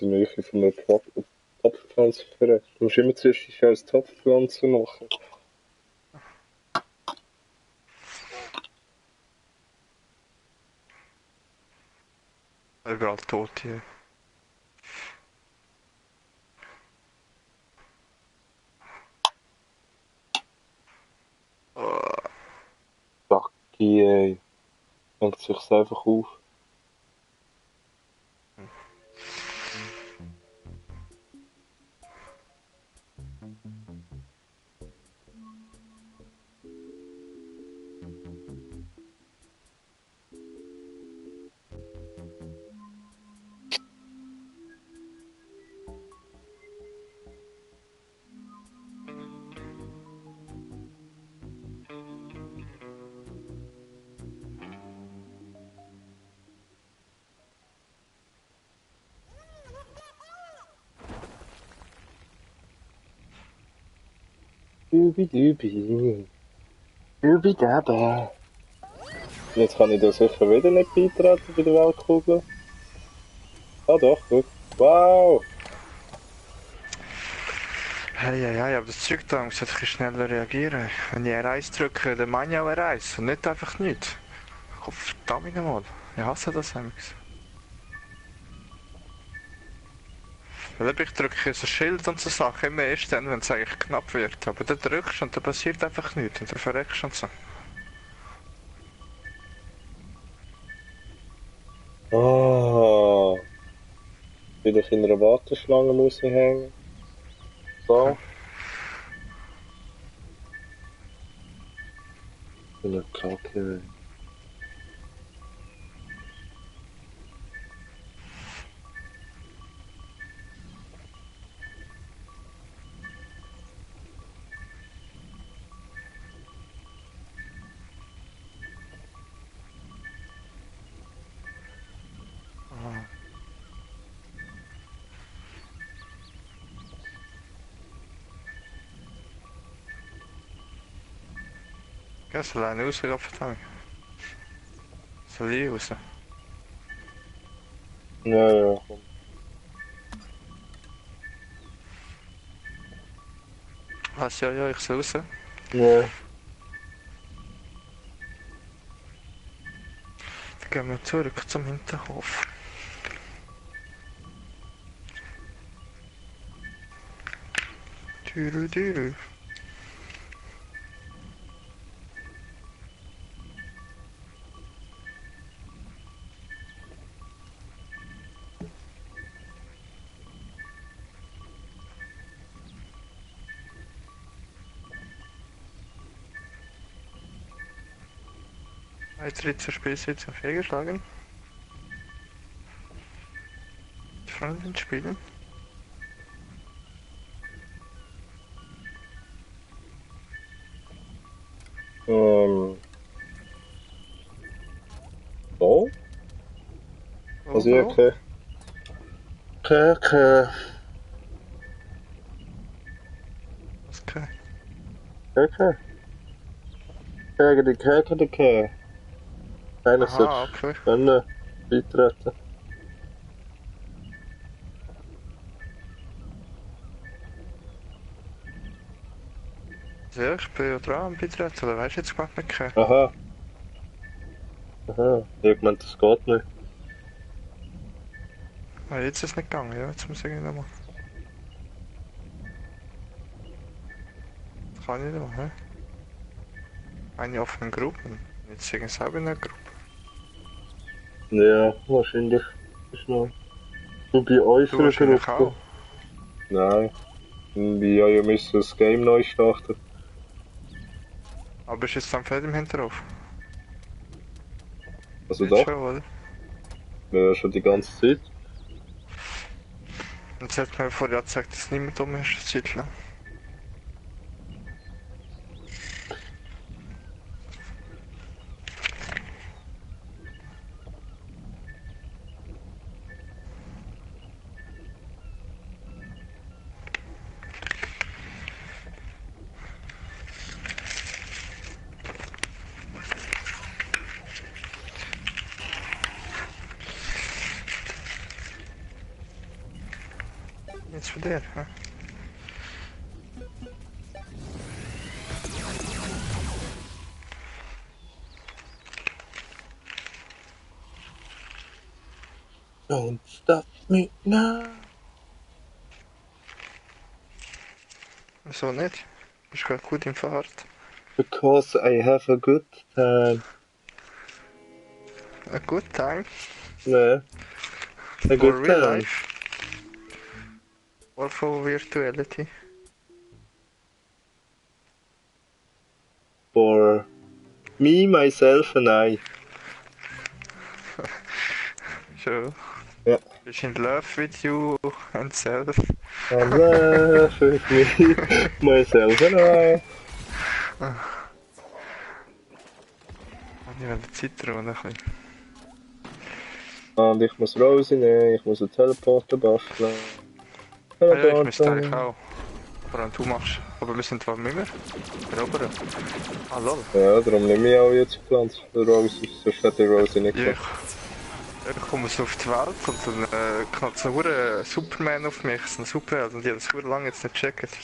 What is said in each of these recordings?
in der Nähe von einer Topfpflanze verreckt. Du musst immer zuerst als Topfpflanze machen. Überall tot hier. Lucky, ey. Hängt sich's einfach auf. Dubi. Dubidaba. Jetzt kann ich da sicher wieder nicht beitreten bei der Weltkugel. Ah doch, gut. Wow! Hey, aber das Zeug da muss ein bisschen schneller reagieren. Wenn ich R1 drücke, dann meine ich auch R1 und nicht einfach nichts. Verdammt nochmal. Ich hasse das nämlich. Weil ich drücke so Schild und so Sachen immer erst dann, wenn es eigentlich knapp wird. Aber dann drückst du und dann passiert einfach nichts und dann verreckst du und so. Ah, vielleicht in einer Warteschlange muss ich hängen. So. So eine Kacke. Ja, soll eine rausgehen, verdammt. Soll ich raus? Ja, komm. Was, ja, ich soll raus. Ja. Dann gehen wir zurück zum Hinterhof. Tüdelü. Ein dritter Spielsitz auf fehlgeschlagen. Freundin spielen. So? Also ja, okay. Okay. Was okay? Okay. Okay. Eigentlich Aha, solltest okay. du können beitreten. Ja, ich bin ja dran am Beitreten, oder weißt du jetzt gerade nicht? Aha. Ich meinte, das geht nicht. Ah, jetzt ist es nicht gegangen, ja, jetzt muss ich nochmal. Das kann ich nicht machen, hä? Eine offene Gruppe. Jetzt sind ich selber in einer Gruppe. Ja, wahrscheinlich ist noch. Du bei Du unserer wahrscheinlich Gruppe? auch. Nein. Wir müssen das Game neu starten. Aber bist du jetzt am Feld im Hinterhof? Also Jetzt doch, schon, oder? ja, schon die ganze Zeit. Und sie hat mir vorher gesagt, dass niemand um ist, eine Zeit lang. Jetzt von dir, hä? Don't stop me now. Wieso nicht? Bist gerade gut im Fahrt. Because I have a good time. A good time? Nee. A For good real time. life? Or for virtuality? For me, myself and I. So. Ja. Bist in love with you and self. I'm love with me, myself and I. Und ich will die Zeit ruhen ein bisschen. Und ich muss rausnehmen, ich muss einen Teleporter basteln. Ah ja, ich müsste Teleporter. eigentlich auch. Vor allem du machst. Aber wir sind zwar nicht mehr. Erobern. Ah lol. Ja, darum nehme ich auch jetzt Plantz. Rose, sonst hätte ich Rose nicht Ja, gemacht. ich komme so auf die Welt und dann knallt so ein Superman auf mich, so ein Superheld, und ich habe das verdammt lange jetzt nicht gecheckt.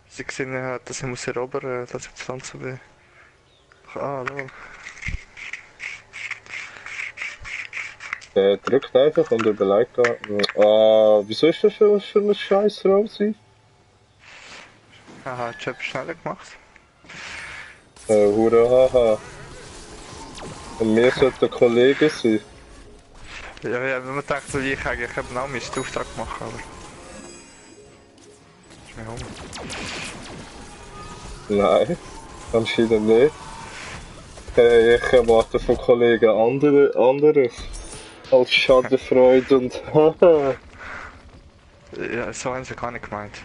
Bis ich gesehen habe, dass ich muss erobern, dass ich Pflanzen bin. Ah, lol. Drückt einfach und überlegt wieso ist das für ein scheiß Rose? Aha, ich habe schneller gemacht. Hurra, haha. Und wir sollten Kollegen sein. Ja, ich habe mir gedacht, so ich eigentlich eben auch meinen Auftrag machen, aber... Ist mir Hunger. Nein, anscheinend nicht. Ich erwarte von Kollegen anderes. Als Schadenfreude und haha. Ja, so haben sie gar nicht gemeint.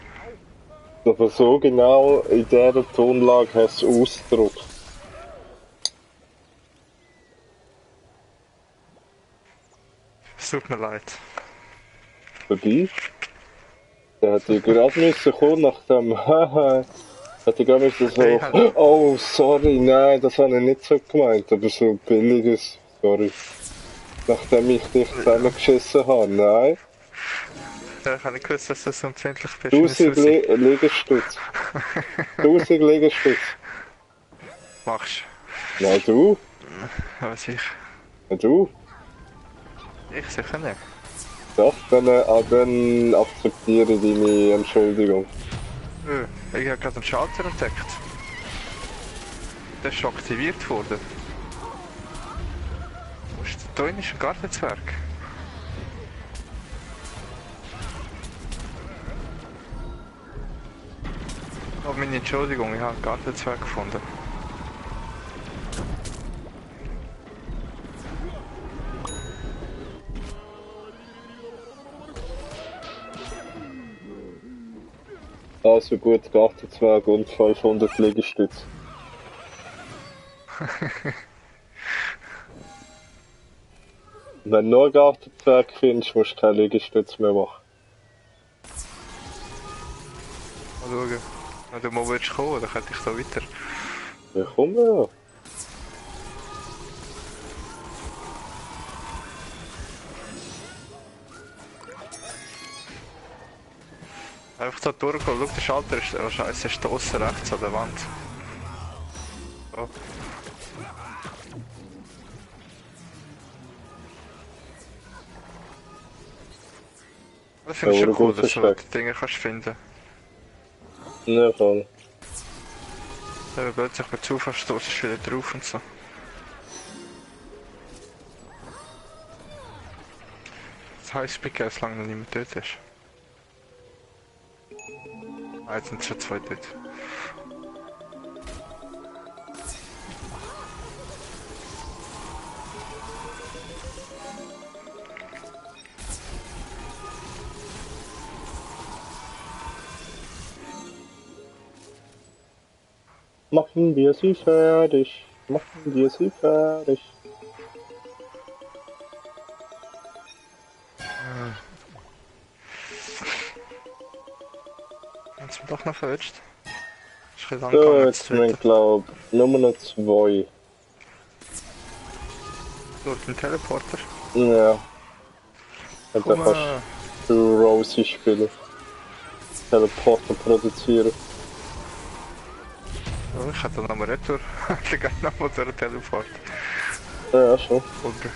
Aber so genau in dieser Tonlage hast du es ausgedrückt. Es tut mir leid. Dabei? Der hätte gerade müssen kommen nach dem haha. Hätte gerade müssen so, Hey, oh sorry, nein, das habe ich nicht so gemeint, aber so billiges, sorry. Nachdem ich dich zusammengeschissen habe, nein. Ja, ich habe nicht gewusst, dass du so empfindlich bist. 1000 Liegestütze. 1000 Liegestütze. Machst Nein, du? du? Was ich? Nein, du? Ich sicher nicht. Doch, dann akzeptiere ich deine Entschuldigung. Ich habe gerade einen Schalter entdeckt. Der ist schon aktiviert worden. Wo ist da drin? Ist ein Gartenzwerg. Oh, meine Entschuldigung, ich habe einen Gartenzwerg gefunden. Also gut, Gartenzwerg und 500 Liegestütze. Wenn du nur Gartenzwerg findest, musst du keine Liegestütze mehr machen. Mal schauen. Wenn du mal willst kommen, dann könnte ich da weiter. Ja, komm ja. Einfach da durchgehen. Schau, der Schalter ist... Oh scheiße, ist da aussen rechts an der Wand. So. Das finde ich Ja, schon wo cool, der dass du Gute die Dinge kannst finden. Ja, voll. Wenn plötzlich mit Zufall stoßt, ist wieder drauf und so. Das heisst, ich bin solange noch niemand dort ist. Ah, jetzt sind schon zwei dort. Machen wir sie fertig. Machen wir sie fertig. Haben sie mich doch noch verwünscht? Ist ein bisschen lang So, gegangen, jetzt sind glaub nur noch 2. Dort ein Teleporter. Ja. Und dann Komm, kannst du Rosie spielen. Teleporter produzieren. Ja, ich hätte dann nochmal retour. Ich hätte gerne nochmal so einen Teleport. Ja, schon. Oder